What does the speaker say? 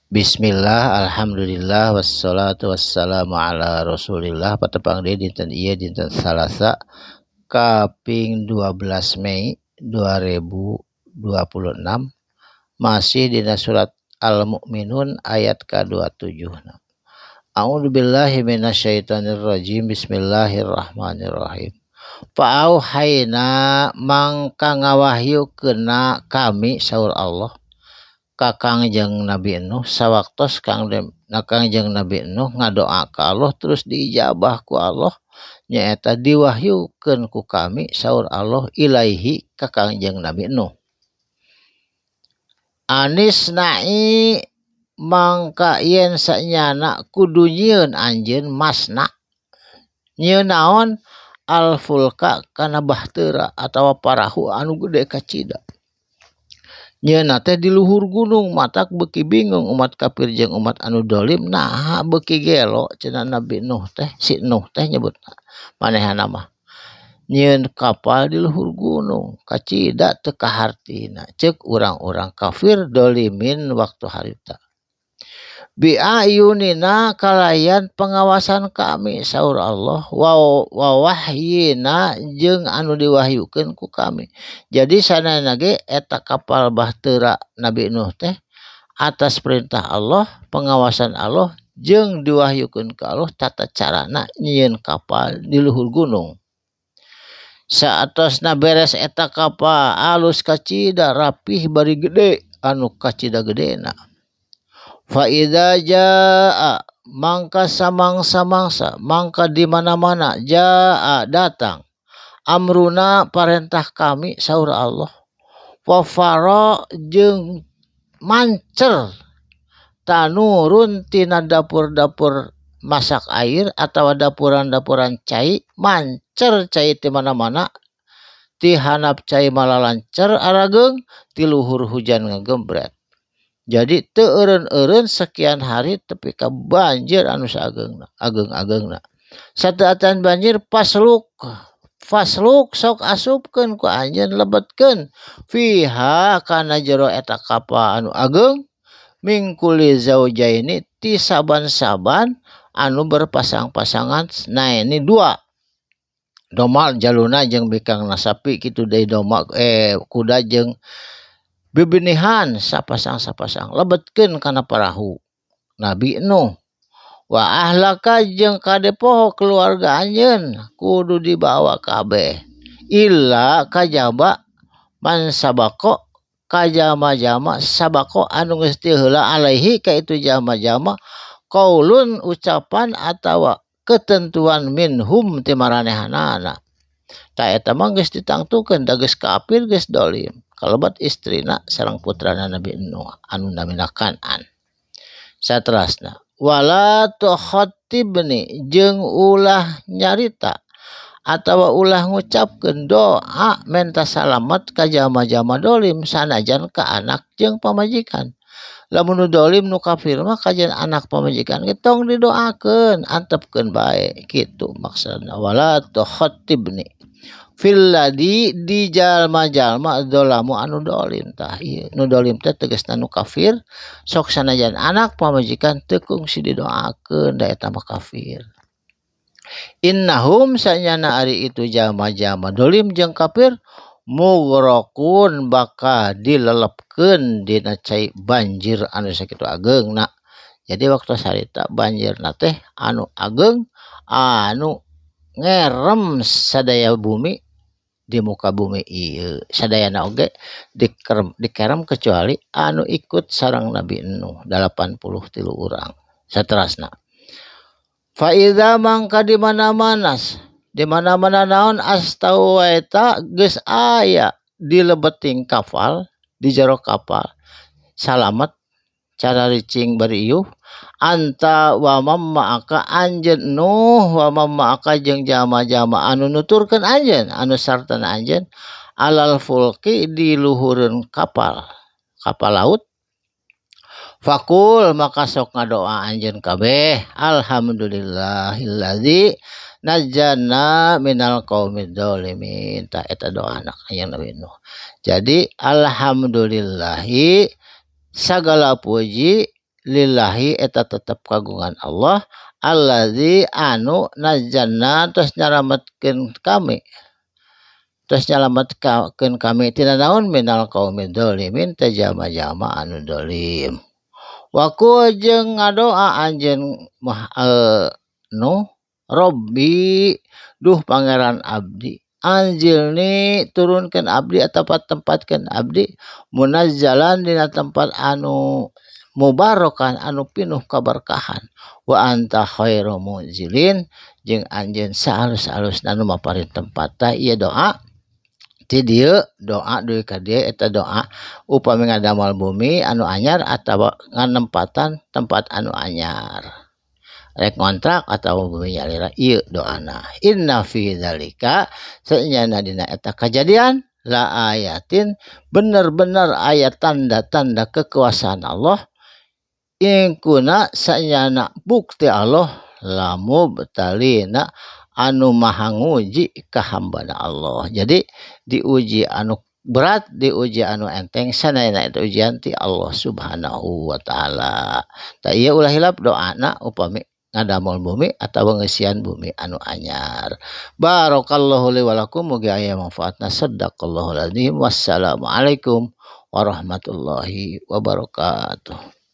Bismillah, alhamdulillah, wassalatu wassalamu ala rasulillah. Patepang deui dinten ieu, dinten Salasa kaping 12 Mei 2026, masih dina surat Al-Mu'minun ayat ka-27. A'udzubillahi minasyaitonirrajim. Bismillahirrahmanirrahim. Fa'auhayna, mangka ngawahyukeunna kami, saur Allah, ka Kangjeng Nabi Nuh sawaktos Kangjeng Nabi Nuh ngadoa ka Allah, terus diijabah ku Allah, nyaeta diwahyukeun ku kami, saur Allah, ilaihi ka Kangjeng Nabi Nuh, anisna'i, mangka yen sanyana kudu nyieun anjeun, masna nyieun naon, al-fulka kana bahtera atawa parahu anu gede kacida. Nyieunna teh di luhur gunung. Matak beuki bingung umat kafir jeung umat anu dolim, naha beuki gelo cenah Nabi Nuh teh, si Nuh teh nyebutna manehna mah nyieun kapal di luhur gunung, kacida teu kahartina ceuk urang-urang kafir dolimin waktu harita. Biayunina, kalayan pengawasan kami, saur Allah, wa wahyina, jeung anu diwahyukeun ku kami. Jadi sanana ge eta kapal bahtera Nabi Nuh teh atas perintah Allah, pengawasan Allah, jeung diwahyukeun ka Allah tata carana nyieun kapal di luhur gunung. Saatosna beres eta kapal, alus kacida, rapih bari gede anu kacida gedena. Fa idza jaa, mangka samangsa-mangsa, mangka di mana-mana, jaa datang, amruna parentah kami, saur Allah, wa fara, jeung mancer, tanurun tina dapur-dapur masak air atau dapuran-dapuran cai, mancer cai di mana-mana, ti handap cai malalancer arageung, ti luhur hujan ngagembret. Jadi teu eureun-eureun sekian hari tepi ka banjir anu saagengna ageung-ageungna. Sateuacan banjir, fasluk, fasluk, sok asupkeun ku anjeun, lebetkeun, fiha kana jero eta kapal anu ageung, min kulli zaujaini, ti saban-saban anu berpasang-pasangan, ini dua, domba jaluna jeung bikangna sapi kitu deui, domba kuda jeung bibinihan, sapasang-sapasang lebetkeun kana parahu Nabi Nuh. Wa ahlaka, jeung kade poho keluarga anjeun kudu dibawa kabeh, illa kajaba, man sabaqo, ka jalma-jalma, sabaqo anu geus ti heula, alaihi ka itu jalma-jalma, qaulun ucapan atawa ketentuan, minhum ti maranehanana. Tah, eta mah geus ditangtukeun da geus kafir, geus dolim, kalebat istrina sareng putrana Nabi Nuh anu namina Kan'an. Saterasna, wala tukhatibni, jeung ulah nyarita atawa ulah ngucapkeun doa menta salamet ka jalma-jalma dolim, sanajan ka anak jeung pamajikan. Lamun nu dolim, nu kafir mah, kajian anak pamajikan ge tong didoakeun, antepkeun bae kitu maksudna. Wala tukhatibni fil ladzi, di jalma-jalma, dzalamu anu dolim. Tah, ieu nu dolim teh tegasna nu kafir. Sok sanajan anak pamajikan teu kungsi didoakeun, da eta mah kafir. Innahum, sanyana ari itu jalma-jalma dolim jeung kafir, mughraqun, bakal dilelepkeun dina cai banjir anu sakitu ageungna. Jadi waktu harita banjirna teh anu ageung, anu ngerem sadaya bumi di muka bumi ieu, sadayana oge dikerem, dikerem kecuali anu ikut sareng Nabi Nuh 83 urang. Saterasna, fa idza, mangka di mana-mana, di mana-mana naon, astawaita, geus aya di lebeting kapal, di jero kapal, salamet cara ricing bari iuh, anta wa man ma'aka, anjeun Nuh, wa man ma'aka, jeung jalma-jalma anu nuturkeun anjeun, anu sartana anjeun, alal fulki, di luhureun kapal, kapal laut, faqul, maka sok ngadoa anjeun kabeh, alhamdulillahillazi najjana minal qaumidz dzalimin. Tah, eta doa anak yang Nabi Nuh. Jadi alhamdulillahi, sagala puji Lillahi eta tetep kagungan Allah allazi anu nazzalna tos nyalametkeun kami tos nyalametkeun kami tina naon minal qaumid dzalimin teh jalma-jalma anu zalim. Wa qul jeung ngadoa anjeun Nuh Robbi duh pangeran abdi anzilni turunkeun abdi atawa tempatkeun abdi munazzalan dina tempat anu mubarakan anu pinuh kaberkahan wa anta khairu munzilin jeung anjeun saalus-alusna nu maparin tempat. Tah ieu doa ti dieu doa dugi ka dieu eta doa upami ngadamel bumi anu anyar atawa nganempatan tempat anu anyar rek ngontrak atawa bumi nyalira ieu doana. Inna fi dzalika sanyana dina eta kajadian la ayatin bener-bener ayat tanda-tanda kekuasaan Allah in kuna sanyana bukti Allah lamubtalina anu maha nguji ka hambana Allah. Jadi diuji anu berat diuji anu enteng sanayana eta ujian ti Allah Subhanahu wa taala. Tah ieu ulah hilap doana upami ngadamel bumi atawa ngeusian bumi anu anyar. Barakallahu li wa lakum mugi aya manfaatna. Sadaqallahul azim. Wassalamualaikum warahmatullahi wabarakatuh.